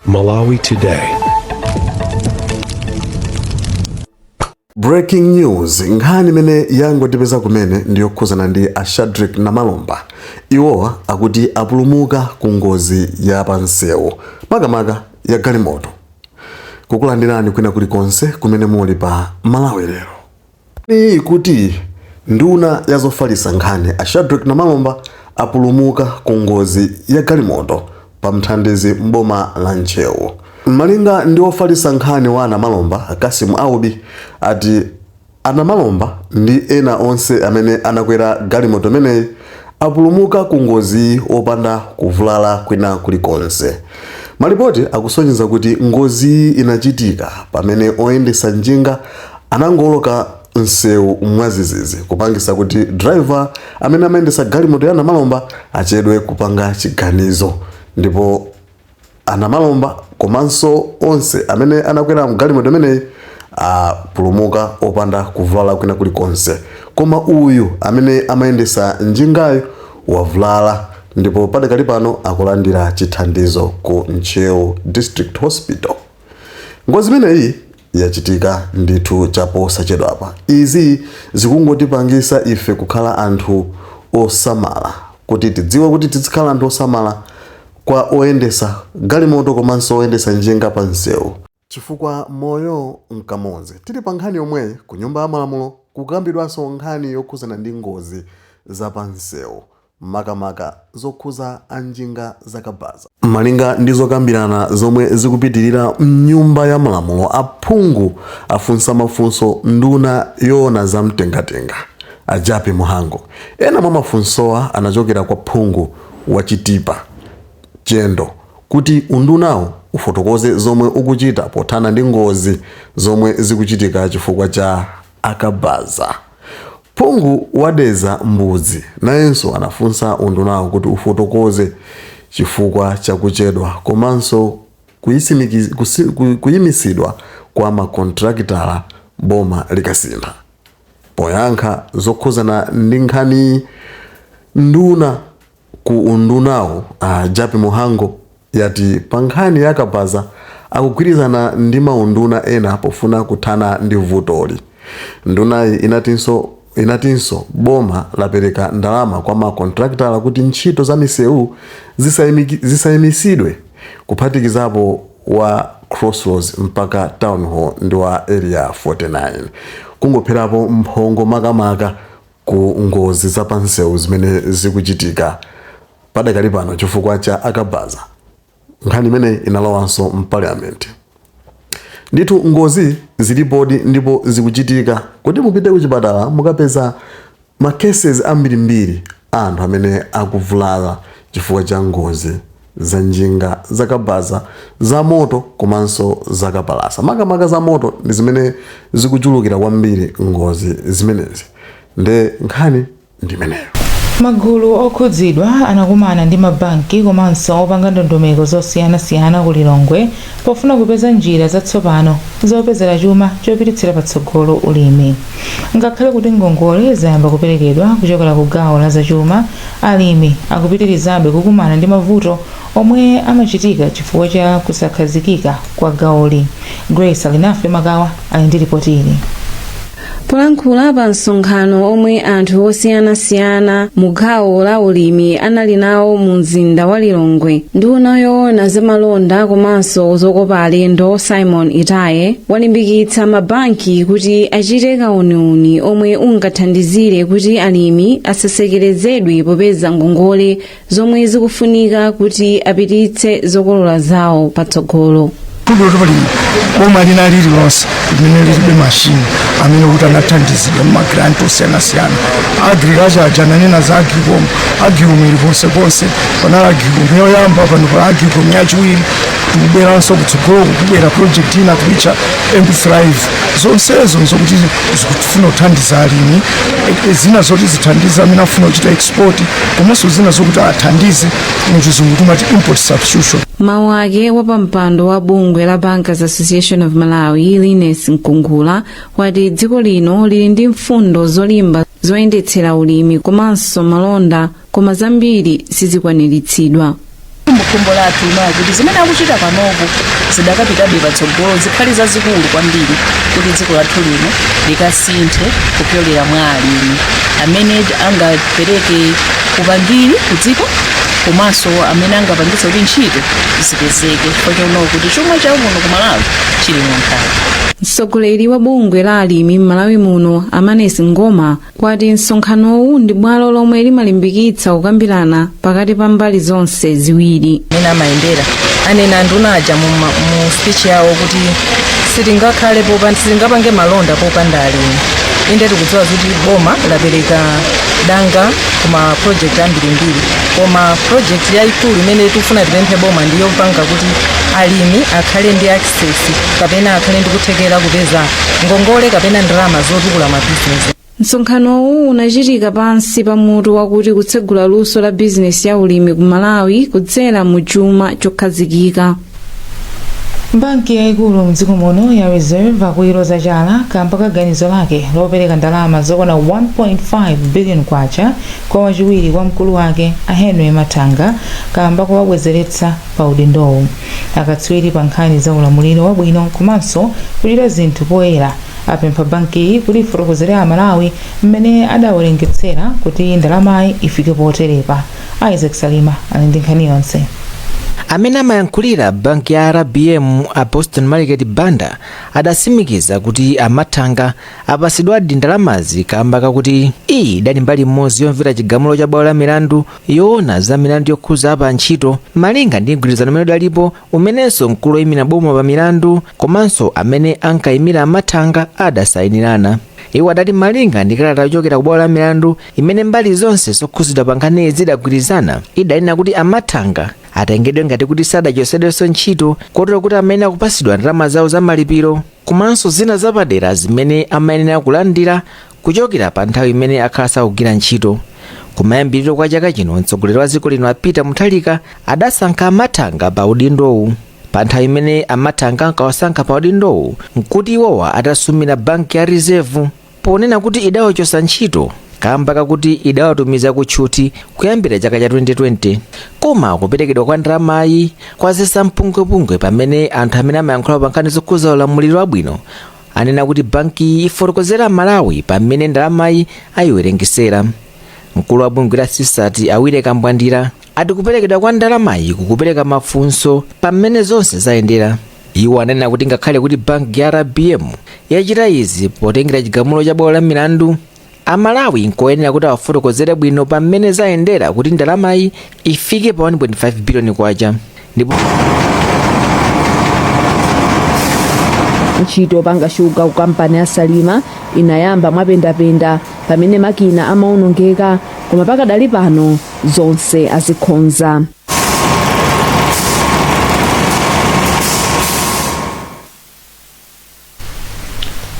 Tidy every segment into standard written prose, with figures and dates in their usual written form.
Malawi Today. Breaking news, nkhani imene yangotipeza kumene ndi yokhuzana ndi a Shadric Namalomba. Iwowa akuti apulumuka ku ngozi ya pansewu, makamaka ya galimoto. Kukulandirani kwina kulikonse kumene muli pa Malawi Lero. Nkhani ikuti nduna ya zofalitsa nkhani a Shadric Namalomba apulumuka ku ngozi ya galimoto pa Mthandizi m'boma la Ntcheu. Malinga ndi wofalitsa nkhani wa a Namalomba a Cassim Aubi ati a Namalomba ndi ena onse amene anakwera galimoto imeneyi apulumuka ku ngoziyi opanda kuvulala kwina kulikonse. Malipoti akusonyeza kuti ngoziyi inachitika pamene oyendetsa njinga anangooloka msewu mwadzidzidzi kupangisa kuti driver amene amayendetsa galimoto ya Namalomba achedwe kupanga chiganizo ndipo a Namalomba komanso onse amene anakwera mgalimoto imeneyi apulumuka opanda kuvulala kwina kulikonse koma uyu amene amayendetsa njingayo wavulala ndipo padakali pano akulandira chithandizo ku Ntcheu District Hospital. Ngozi imeneyi yachitika ndithu chaposachedwapa. Izi zikungotipangisa ife kukhala anthu osamala kuti tidziwe kuti tizikhala anthu osamala kwa oyendesa galimoto komanso oyendesa njinga pa msewu chifukwa moyo nkamodzi. Tili pa nkhani yomweyi, ku Nyumba ya Malamulo kukukambidwanso nkhani yokhuzana ndi ngozi za pa msewu makamaka zokhuza anjinga zakabaza. Malinga ndi zokambirana zomwe zikupitirira m'Nyumba ya Malamulo, aphungu afunsa mafunso nduna yoona za mtengatenga, a Jappie Mhango. Ena mwa mafunsowa anachokera kwa phungu wa Chitipa, Chendo, kuti undunawu ufotokoze zomwe ukuchita pothana ndi ngozi zomwe zikuchitika chifukwa cha akabaza. Phungu wa Dedza Mbudzi nayenso anafunsa undunawu kuti ufotokoze chifukwa cha kuchedwa komanso kuyimitsidwa kwa makontrakitala boma likasintha. Poyankha zokhuzana ndi nkhaniyi, nduna ku undunawu a Jappie Mhango yati pa nkhani ya kabaza akugwirizana ndi maunduna ena pofuna kuthana ndi vutoli. Ndunayi inatinso boma lapereka ndalama kwa ma kontrakitala kuti ntchito za misewu zisayimisidwe kuphatikizapo wa Crossroads mpaka Town Hall ndi wa Area 49 kungopherapo mphongo makamaka ku ngozi za pansewu zimene zikuchitika padakali pano chifukwa cha akabaza. Nkhani imeneyi inalowanso m'parliament. Ndithu ngozi zilipodi ndipo zikuchitika. Kuti mupite kuchipatala mukapeza ma cases ambirimbiri a anthu amene akuvulala chifukwa cha ngozi za njinga zakabaza, za moto komanso zakapalasa. Makamaka za moto ndi zimene zikuchulukira kwambiri ngozi zimenezi. Nde nkhani ndi imeneyo. Magulu okhudzidwa anakumana ndi mabanki komanso opanga ndondomeko zosiyanasiyana ku Lilongwe pofuna kupeza njira zatsopano zopezera chuma chopititsira patsogolo ulimi. Ngakhale kuti ngongole zayamba kuperekedwa kuchokera ku gawo la zachuma, alimi akupitirizabe kukumana ndi mavuto omwe amachitika chifukwa cha kusakhazikika kwa gawoli. Grace Alinafe Makawa ali ndi ripoti ili. Polankhula pa msonkhano omwe anthu osiyanasiyana mu gawo la ulimi anali nawo mu mzinda wa Lilongwe, nduna yoona zamalonda komanso zokopa alendo Simon Itaye walimbikitsa mabanki kuti achite kauniuni omwe ungathandizire kuti alimi asasekerezedwe popeza ngongole zomwe zikufunika kuti apititse zokolola zawo patsogolo. Kuti pali boma lina lililonse limene lilibe mashini amene kuti anathandizidwa mumagranti osiyanasiyana agriculture aja ananena za agricom. Agricom ili ponseponse. Panali agricom yoyamba, pano pali agricom yachiwiri, tikubweranso kutsogoloko kubwera project ina kuitcha mthrive. Zonsezo nzokuti zikufuna kuthandiza alimi, zina zoti zithandize amene afuna kuchita export komanso zina zokuti athandize, muchizungu timati import substitution. Mawu ake, wapampando wa bungwe la Bankers Association of Malawi Linus Mkungula wati dziko lino lili ndi mfundo zolimba zoyendetsera ulimi komanso malonda, koma zambiri sizikwaniritsidwa. Khumbo lathu linali kuti zimene akuchita panopo zidakapitabe patsogolo, zikhale zazikulu kwambiri, kuti dziko lathu lino likasinthe kupyolera mwa alimi amene angapereke upangiri ku dziko komanso amene angapangitse kuti ntchito zipezeke, chifukwa choona kuti chuma cha muno ku Malawi chili munthaka. Mtsogoleri wa bungwe la alimi m'Malawi muno, Amanesi Ngoma, wati msonkhanowu ndi bwalo lomwe limalimbikitsa kukambirana pakati pa mbali zonse ziwiri. Amene amayendera anena anduna aja mu speech yawo kuti sitingakhale popanda, sitingapange malonda popanda alimi. Inde, tikudziwa kuti boma lapereka danga kuma project ambirimbiri, koma project yayikulu imene tikufuna tipemphe boma ndiyopanga kuti alimi akhale ndi access kapena akhale ndi kuthekera kupeza ngongole kapena ndalama zotukula mabizinesi. Msonkhanowu unachitika pansi pa mutu wakuti "Kutsegula luso la bizinesi ya ulimi ku Malawi kudzera mu chuma chokhazikika". Banki yayikulu mdziko muno ya Reserve akuiloza chala kamba ka ganizo lake lopereka ndalama zokwana 1.5 billion kwacha kwa wachiwiri kwa mkulu wake, a Henry Mathanga, kamba kowabwezeretsa pa udindowu. Akatswiri pa nkhani za ulamuliro wabwino komanso kuchita zinthu poyera apempha bankiyi kuti ifotokozere Amalawi mmene adawerengetsera kuti ndalamayi ifike poterepa. Isaac Salima ali ndi nkhani yonse. Amene amayankhulira banki ya RBM, a Boston Market Banda, adasimikiza kuti aMathanga apasidwadi ndalamazi kamba kakuti iyi idali mbali imodzi yomvera chigamulo cha bwalo la milandu yoona za milandu yokhuza apa ntchito, malinga ndi mgwirizano umene udalipo, umenenso mkulu oyimira boma pa milandu komanso amene ankayimira aMathanga adasayinirana. Iwo adati malinga ndi kalata yochokera ku bwalo la milandu imene mbali zonse zokhuzidwa pa nkhaniyi zidagwirizana, idanena kuti aMathanga atengedwe ngati kuti sadachotsedwenso ntchito, kotero kuti amene akupasidwa ndalama zawo za malipiro komanso zina zapadera zimene amayenera kulandira kuchokera pa nthawi imene akhala sakugwira ntchito. Kumayambiriro kwa chaka chino, mtsogoleri wa dziko lino a Peter Mutharika adasankha aMathanga pa udindowu. Pa nthawi imene aMathanga ankawasankha pa udindowu, nkuti iwowa atasumira banki ya Reserve ponena kuti idawachotsa ntchito kamba kakuti idawatumiza kutchuthi kuyambira chaka cha 2020. Koma kuperekedwa kwa ndalamayi kwadzetsa mpungwepungwe, pamene anthu amene amayankhula pa nkhani zokhuza ulamuliro wabwino anena kuti banki ifotokozera Malawi pamene ndalamayi ayiwerengesera. Mkulu wa bungwe la CSAT, Awire Kambwandira, ati kuperekedwa kwa ndalamayi kukupereka mafunso pamene zonse zayendera. Iwo ananena kuti ngakhale kuti banki ya RBM yachita izi potengera chigamulo cha bwalo la milandu, Amalawi nkoyenera kuti awafotokozere bwino pamene zayendera kuti ndalamayi ifike pa 1.5 biliyoni kwacha ndipo Ntchito yopanga shuga ku kampani ya Salima inayamba mwapendapenda pamene makina amaonongeka, koma pakadali pano zonse azikhonza.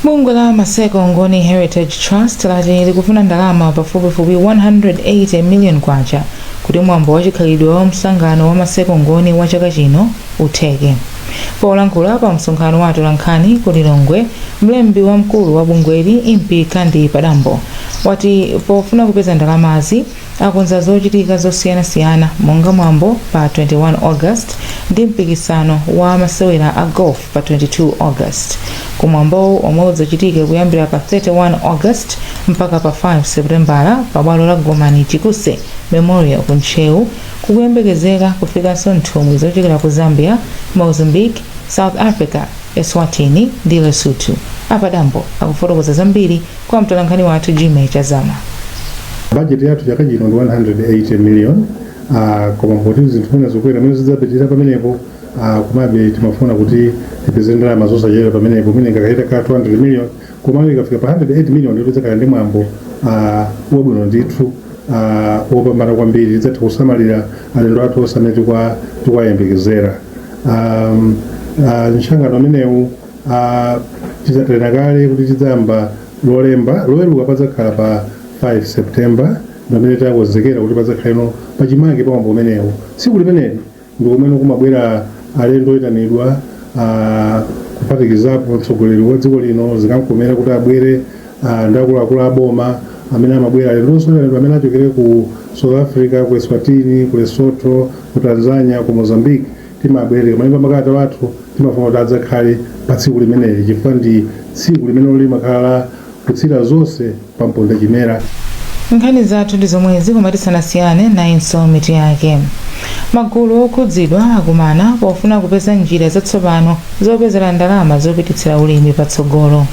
Bungwe la Maseko Ngoni Heritage Trust lati likufuna ndalama pafupifupi 180 million kwacha kuti mwambo wachikhalidwe wa msangano wa Maseko Ngoni wa chaka chino utheke. Polankhula pa msonkhano wa atolankhani ku Lilongwe, mlembi wamkulu wa bungweli, Impi Kandi Padambo, wati pofuna kupeza ndalamazi akonza zochitika zosiyanasiyana monga mwambo pa 21 August ndi mpikisano wa masewera a golf pa 22 August. Kumwambowu, omwe udzachitike kuyambira pa 31 August mpaka pa 5 Seputembala pa bwalo la Gomani Chikuse Memorial ku Ntcheu, kukuyembekezeka kufikanso nthumwi zochokera ku Zambia, Mozambique, South Africa, Eswatini ndi Lesotho. Apadambo akufotokoza zambiri kwa mtolankhani wathu Jimmy Chazama. Bajeti yathu chaka chino ndi 180 million, koma poti zinthu mwina zikukwera, mwina zidzapitirira pamenepo, komabe timafuna kuti tipeze ndalama zosachepera pamenepo, mwina ingakaita ka 200 million. Komabe ikafika pa 108 million, ndipo tidzakhala ndi mwambo wabwino ndithu, wopambana kwambiri. Tidzatha kusamalira alendo athu onse amene tikuwayembekezera. Msonkhano umenewu, tidzatera kale kuti tidzayamba Lolemba, Loweruka padzakhala pa 5 September, pamene takonzekera kuti padzakhaleno pachimake pa mwambo umenewu. Tsiku limeneli ndi kumene kumabwera alendo oyitanidwa, kuphatikizapo mtsogoleri wa dziko lino, zikamkomera kuti abwere, ndi akuluakulu a boma, Amene amabwera alendonso, alendo amene achokere ku South Africa, ku Eswatini, ku Lesotho, ku Tanzania, ku Mozambique, timabwereka malemba makalata wathu. Timafuna kuti adzakhale pa tsiku limeneli chifukwa ndi tsiku limene limakhala kutsira zonse pa mponda chimera. Nkhani zathu ndi zomwezi, koma tisanasiyane nayinso mitu yake. Magulu okhudzidwa akumana pofuna kupeza njira zatsopano zopezera ndalama zopititsira ulimi patsogolo.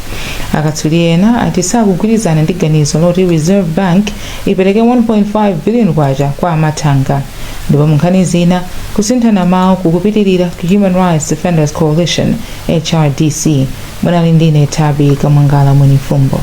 Akatswiri ena ati sakugwirizana ndi ganizo loti Reserve Bank ipereke 1.5 billion kwacha kwa amathanga. Ndipo mu nkhani zina, kusinthana mawu kukupitirira ku Human Rights Defenders Coalition, HRDC. Munali ndine Tabi Kamwangala Mwenifumbo.